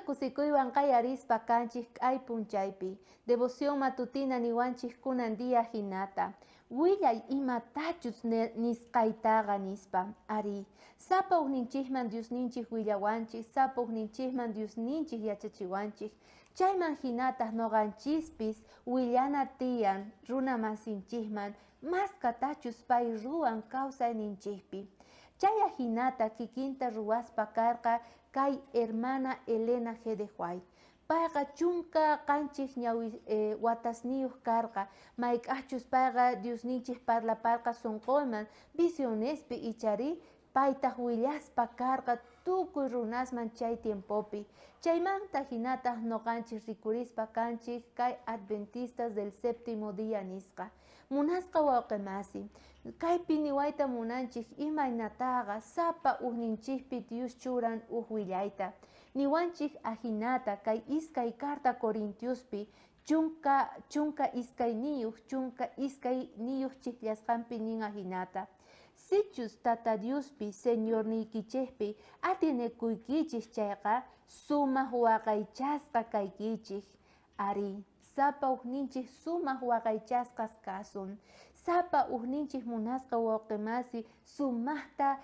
Kusikuywan qayarispa kanchik k'ay punchaypi. Devoción matutina niwanchik kunan día hinata. Willay imatachus nisqaytaqa nispa. Arí, sapa ujninchikman Diosninchik willawanchik, sapa ujninchikman Diosninchik yachachiwanchik. Chayman hinataq noqanchispis willana tiyan runa masinchikman maskatachus pay ruwan kawsayninchikpi. Chay ajinata kikinta ruwaspa karqa kay hermana Elena G. de White. Payqa 17 ñawi watasniyoj karqa, mayk'ajchus payqa Diosninchej parlaparqa sonqonman visionespi icharí paytaj willaspa karqa tukuy runasman chay tiempopi. Chaymanta jinataj noqanchej rikurispa kanchej kay Adventistas del Séptimo Día nisqa. Munasqa wawqe masi, kaypi niwayta munanchej imaynataqa sapa ujninchejpi Dios churan uj willayta. Niwanchej ajinata kay iskay carta Corintiospi 12 12 chijllasqanpi nin ajinata, Sichus Tata Diospi Señorniykichejpi atienekuykichej chayqa, sumaj waqaychasqa kaykichej. Arí, sapa ujninchej sumaj waqaychasqas kasun. Sapa ujninchej munasqa wawqe masi sumajta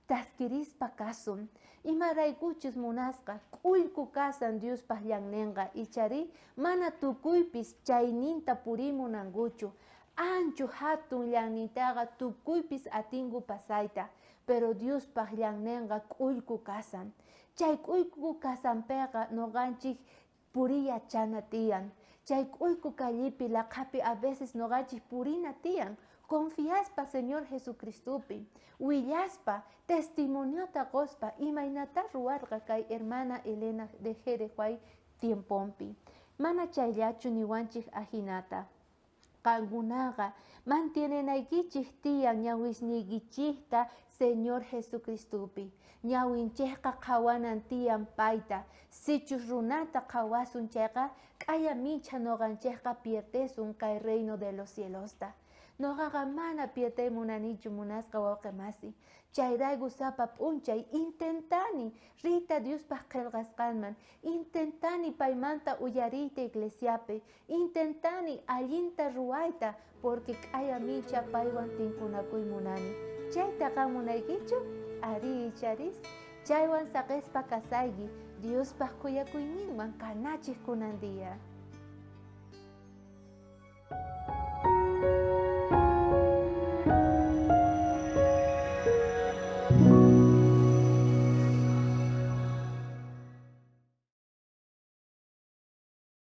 taskirispa kasun. Imaraykuchus munasqa k'ullku kasan Diospaj llannenqa, icharí mana tukuypis chayninta purimunankuchu. Ancho jatun llannintaqa tukuypis atinku pasayta, pero Diospaj llannenqa k'ullku kasan. Chay k'ullku kasanpeqa noqanchej puriya chana tiyan. Chay k'ullku callepi laqhapi a veces noqanchej purina tiyan, confiaspa Señor Jesucristopi, willaspa, testimoniota qospa imaynata ruwarqa kay hermana Elena de G. de White tiemponpi. Mana chayllachu niwanchej ajinata. Qankunaqa mantienenaykichej tiyan ñawisniykichejta Señor Jesucristopi. Ñawinchejqa qhawanan tiyan payta. Sichus runata qhawasun chayqa, k'aya minchha noqanchejqa pierdesun kay reino de los cielosta. Noqaqa mana pierdey munanichu munasqa wawqe masi. Chayrayku sapa p'unchay intentani riyta Diospaj qhelqasqanman, intentani paymanta uyariyta iglesiapi, intentani allinta ruwayta porque k'aya mincha paywan tinkunakuy munani. Chayta qan munaykichu? Arí, icharis. Chaywan saqespa kasayki Diospaj khuyakuyninwan kanachej kunan día.